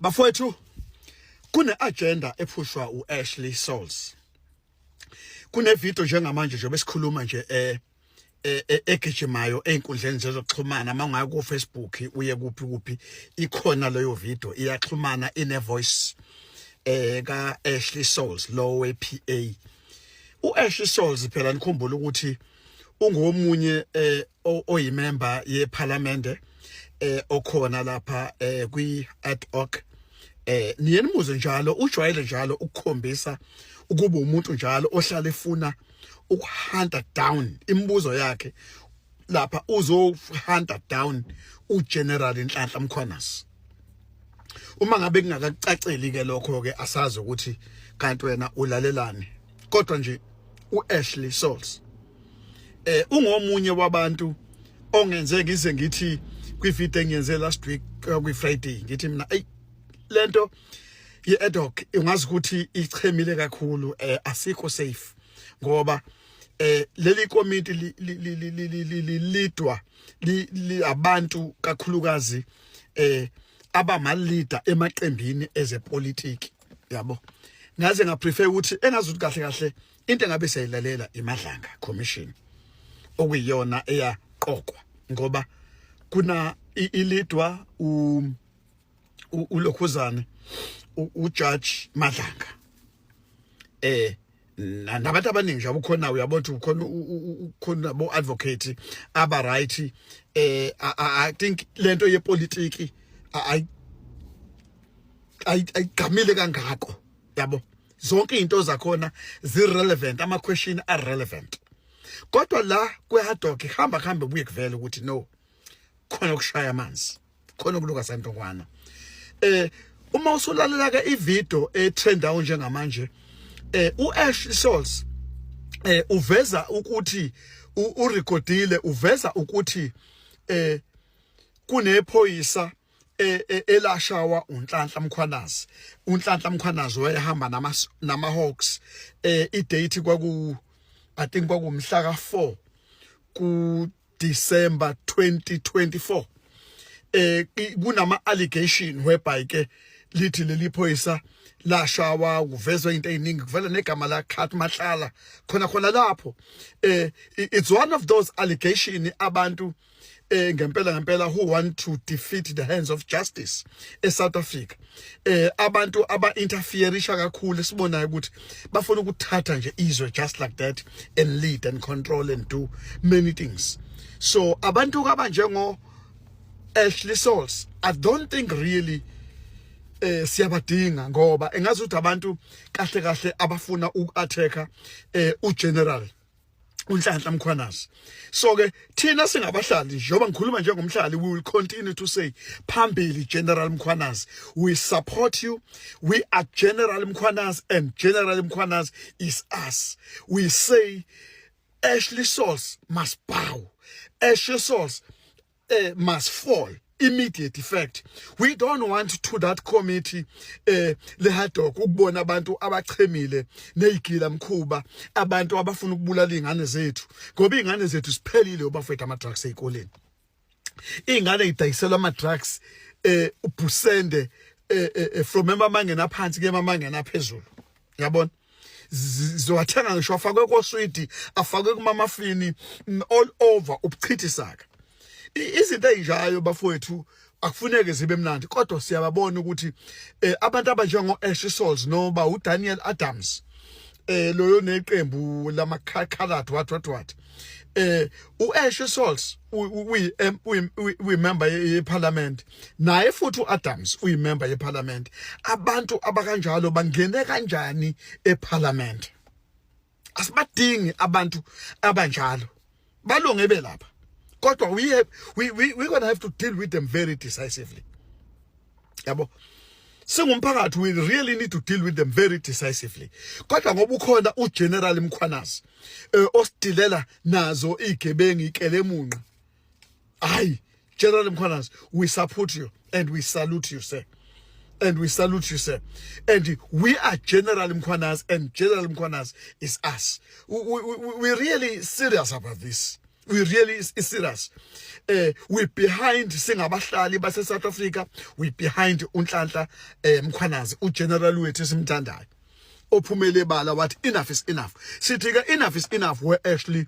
Bafowethu, kune agenda ephushwa uAshley Sauls. Kune video njengamanje nje besikhuluma nje egijimayo einkundleni zezokuxhumana. Mawungaya ku Facebook, uye kuphi kuphi, ikhona leyo video, iyaxhumana, ine voice ka Ashley Sauls lo we PA. UAshley Sauls phela, nikhumbula ukuthi ungomunye oyimember yeParliament okhona lapha kwi ad hoc. Niye nimuze njalo, ujwayele njalo ukukhombisa ukuba umuntu njalo ohlala efuna ukuhunta down imibuzo yakhe lapha, uzohunta down uGeneral Nhlanhla Mkhwanazi. Uma ngabe kungakakucaceli ke lokho ke, asazi ukuthi kanti wena ulalelani. Kodwa nje uAshley Sauls ungomunye wabantu ongenze ngize ngithi kwivideo engiyenze last week kwi Friday, ngithi mina, ey, lento ye-ad hoc ungazi ukuthi ichemile kakhulu, asikho safe, ngoba leli komiti lidwa abantu kakhulukazi abama leader emaqembini ezepolitiki, yabo. Ngaze ngaprefer ukuthi engazi ukuthi kahle kahle into engabe siyayilalela iMadlanga Commission, okuyiyona eyaqokwa, ngoba kuna ilidwa ulokhuzane uJudge Madlanga nabantu abaningi nje ukhona, uyabona ukuthi ukhona, ukhona bo advocate aba right. I think lento yepolitiki ayigqamile kangako, yabo. Zonke izinto zakhona zi relevant, ama question are relevant, kodwa la kwe ad hoc hamba kuhambe kuye kuvele ukuthi no, khona ukushaya amanzi, khona ukuluka santokwana. Uma usulalela ke ivideo etrendayo njengamanje, uAshley Sauls uveza ukuthi urecordile, uveza ukuthi kunephoyisa elashawa uNhlanhla Mkhwanazi. UNhlanhla Mkhwanazi wayehamba nama Hawks. Idate kwaku, I think kwakumhla ka4 ku December 2024. Kunama allegation whereby ke lithi leli phoyisa lashawa, kuvezwa into eziningi, kuvela negama la Cat Matlala khona khona lapho. It's one of those allegation abantu ngempela ngempela who want to defeat the hands of justice eSouth Africa, abantu aba interferisha kakhulu, esibonayo ukuthi bafuna ukuthatha nje izwe just like that and lead and control and do many things. So abantu abanjengo Ashley Sauls, I don't think really siyabadinga, ngoba engazi ukuthi abantu kahle kahle abafuna uku-attacka uGeneral uNhlanhla Mkhwanazi. So ke thina singabahlali, njengoba ngikhuluma njengomhlali, we will continue to say, phambili General Mkhwanazi, we support you. We are General Mkhwanazi and General Mkhwanazi is us. We say Ashley Sauls must bow, Ashley Sauls must fall, immediate effect. We don't want to that committee le ad hoc ukubona abantu abachemile nezigila mkhuba, abantu abafuna ukubulala izingane zethu, ngoba izingane zethu siphelile bafethu, ama drugs ezikoleni, ingane idayiselwa ama drugs ubhusende from emamangeni aphansi ke emamangeni aphezulu, yabona. Zowathenga ngisho afakwe koswidi, afakwe kumamafini, all over, ubuchithisaka. Izinto ezinjayo bafowethu akufuneke zibe mnandi, kodwa siyababona ukuthi abantu abanjengo Ashley Sauls noba uDaniel Adams, loyo neqembu lama colored, what what what. uAshley Sauls uyi member yeParliament, naye futhi uAdams uyi member yeParliament. Abantu abakanjalo bangene kanjani eParliament? Asibadingi abantu abanjalo, balunge belapha, kodwa we have, we going to have to deal with them very decisively, yabo. Singumphakathi, we really need to deal with them very decisively. Kodwa ngoba ukhona uGeneral Mkhwanazi osidilela nazo igebengu, ikelemunqa, hayi, General Mkhwanazi, we support you and we salute you, sir, and we salute you, sir, and we are General Mkhwanazi and General Mkhwanazi is us. We really serious about this. We really is serious. We behind, singabahlali base South Africa, we behind uNhlanhla Mkhwanazi, uGeneral wethu esimthandayo, ophumele ebala wathi enough is enough. Sithi ke enough is enough we Ashley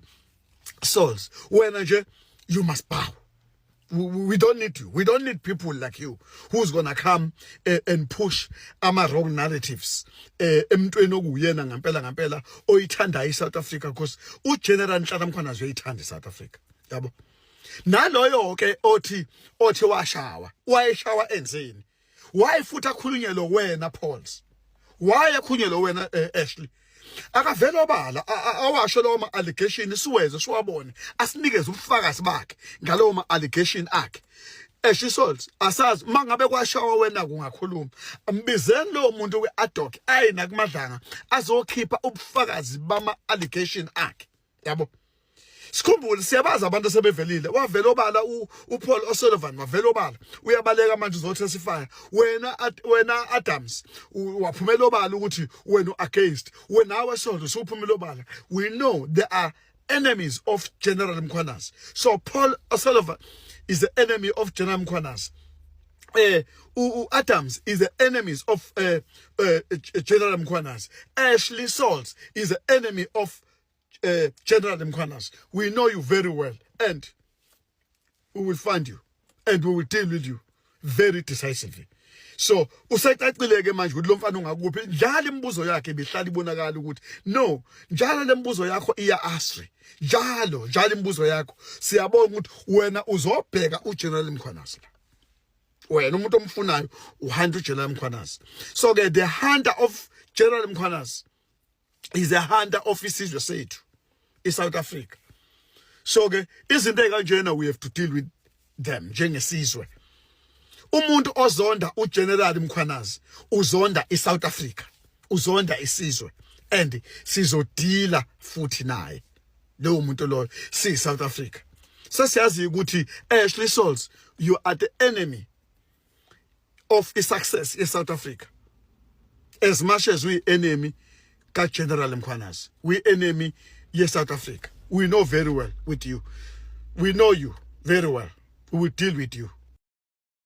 Souls. Wena nje, you must bow. We don't need you. We don't need people like you who's gonna come and push ama wrong narratives emntweni okuyena ngempela ngempela oyithandayo iSouth Africa, because uGeneral Nhlanhla Mkhwanazi uyayithanda iSouth Africa, yabo. Naloyo ke othi washawa, wayeshawa enzeni? Why futhi akhulunyelwe wena, Pauls? Why akhulunyelwe wena, Ashley? Akavele obala awasho lawo ma allegation, siweze siwabone, asinikeze ubufakazi bakhe ngalowo ma allegation akhe. Ashley Souls, asazi mangabe kwashawa wena kungakhuluma. Ambizeni lo muntu we-ad hoc ayi nakuMadlanga azokhipha ubufakazi bama allegation akhe, yabo. Sikhumbule, siyabazi abantu asebevelile. Wavela obala uPaul O'Sullivan, wavela obala, uyabaleka manje, uzotestify. Wena Adams, waphumela obala ukuthi wena against. Wena wesonto usuphumela obala. We know there are enemies of General Mkhwanazi. So Paul O'Sullivan is the enemy of General Mkhwanazi. Adams is the enemies of General Mkhwanazi. Ashley Sauls is the enemy of General Mkhwanazi. We know you very well and we will find you and we will deal with you very decisively. So usecacile ke manje ukuthi lo mfana ungakuphi. Njalo imibuzo yakhe ibihlala ibonakala ukuthi no, njalo lembuzo yakho iya astray. Njalo njalo imibuzo yakho, siyabona ukuthi wena uzobheka uGeneral Mkhwanazi la. Wena umuntu omfunayo uhunta uGeneral Mkhwanazi. So ke the hunter of General Mkhwanazi is a hunter of isizwe sethu iSouth Africa. So ke izinto ezikanjena, we have to deal with them njengesizwe. Umuntu ozonda uGeneral Mkhwanazi uzonda iSouth Africa, uzonda isizwe, and sizodila futhi naye lowo muntu loyo si South Africa. Sesiyazi ukuthi, Ashley Souls, you are the enemy of i-success ye-South Africa as much as we enemy ka General Mkhwanazi. We enemy ye South Africa. We know very well with you. We know you very well. We will deal with you.